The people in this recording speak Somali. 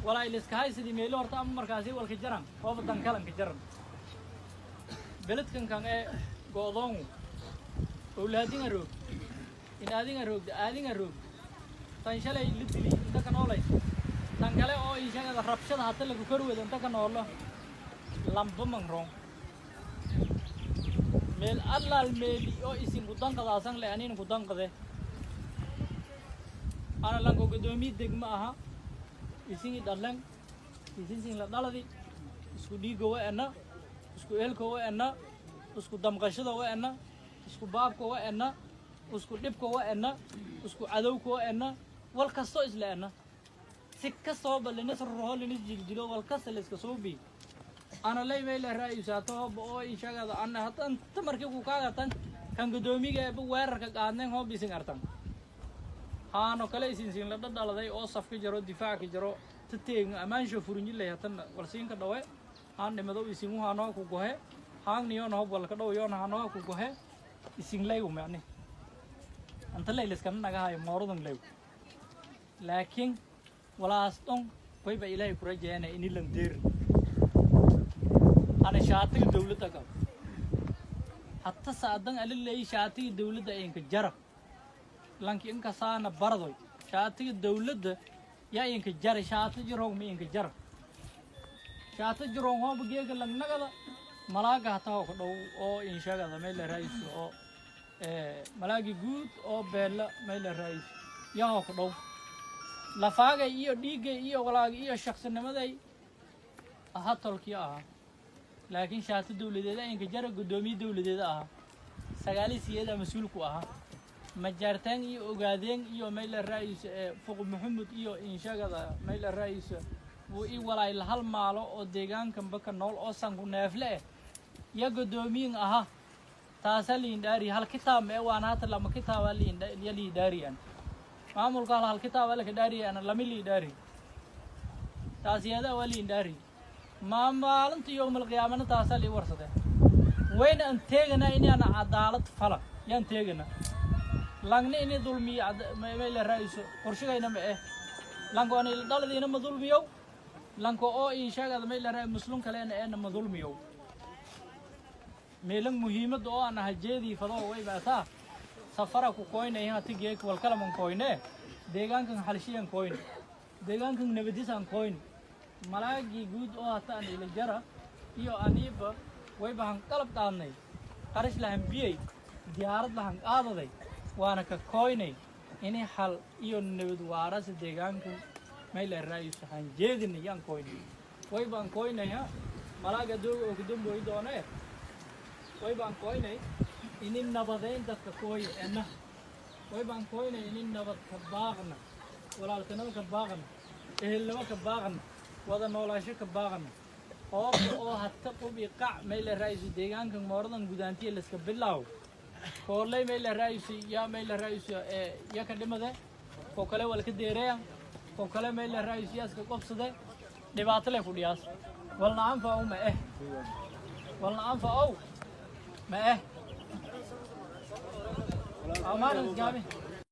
Walaa iliska haysidii meelo horta ama markaasi walka jaran ooba dankalanka jaran beledkan kan ee go'doongu owlaadinga roog inaadinga roogda aadinga roog tan shalay la dili inta ka noolays tan kale oo ishagada rabshada hata lagu kor wado inta ka noolo lamba mangroon meel allaal meeli oo isin ku danqadaasan le anina ku danqade. Ana lanko guddoomiye degmo aha, isingi dhalan isinsin la dhaladi, isku dhiigga wa ena, isku ehelka wa ena, isku damqashada wa ena, isku baabka wa ena, isku dhibka wa ena, isku cadowka wa ena, wal kastoo isla ena. Si kastooba linis roho, linis jiljilo, wal kasta la iska soo bi ana lay mayla ra'yusaato hooba oo ishagada ana hadda inta markii ku kaagatan kan guddoomiga eeba weerarka qaadneen hoob isin artan haano kale isinsiin la dhadhaladay oo safka jaro, difaacka jaro, tateegin amaansho furinjilay hatan walsiinka dhawe haan dhimado isingu hanoo ku gohe haangniyoona hob walka dhow yoona hanoo ku gohe isin lay umacni anta lay liskana nagahayo mooradan lay. Laakiin walaas dhon wayba Ilaahay ku rajaynaya ini lan deerin. Ana shaatiga dawladda qabo hatta saadan alilay shaatiga dawladda inka jara lanki inkasaana baradoy shaatiga dawladda yaa inka jara. Shaati jiroog ma inka jara, shaati jiroog hooba geega langnagada malaaga hata hoo ka dhow oo inshagada meel raaiso oo malaagi guud oo beella meel raaiso yaa hoo ka dhow lafaagay iyo dhiiggay iyo walaagay iyo shaksinimaday aha tolkii ahaa. Laakiin shaati dawladeeda inka jara, guddoomiye dawladeeda ahaa, sagaali siyeeda mas-uulku ahaa, Majaartaan iyo Ogaadeen iyo mayla raaiso Fuq Maxamed iyo inshagada mayla raaiso wuu i walaay la hal maalo oo deegaankanba ka nool oo sanku neefle eh ya guddoomiyin ahaa. Taasaa liindhaari hal kitaab mee waana hata lama kitaaba liindha ya liidhaariyan maamulka hal hal kitaaba laka dhaariyan lama liidhaari taas iyada waa liindhaari ma maalinta yowmal qiyaamana taasaa lii warsade. Wayna aan teegana inaana cadaalad fala yaan teegana langna ini dulmiyo mayla raaiso qorshigayna ma eh lanko ani dhaladiina ma dulmiyow lanko oo ii sheegada mayla raa muslim kalena eena ma dulmiyow. Meelan muhiimadda oo aan ahajeedii fado way baataa safara ku koynay hati geek wal kalaman koyne deegaankan halshiyan koyne deegaankan nabadisan koyne malaagii guud oo hata aan ila jara iyo aniiba wayba han qalab qaadnay, qarash lahan biyey, diyaarad lahan qaadaday, waana ka koynay inay xal iyo nabad waarasa deegaankan mayla raaiso han jeedinay yaan koynay. Way baan koynay ha malaaga dooga oo ku damboy doonee. Way baan koynay ini nabadeyn dadka kooya ena. Way baan koynay ini nabad ka baaqna, walaaltinimo ka baaqna, ehelnimo ka baaqna, wada noolaasho ka baaqna oobka oo hata qubi qac mayla raaiso deegaankan mooradan gudaantiya layska bilaaw koorley mayla raaiso yaa mayla raaiso ee ya ka dhimade ko kale walka deereya ko kale mayla raaiso yaaska qobsade dhibaato leh ku dhiyaas walna anfacu ma eh walna anfacow ma eh amaanan isgaami.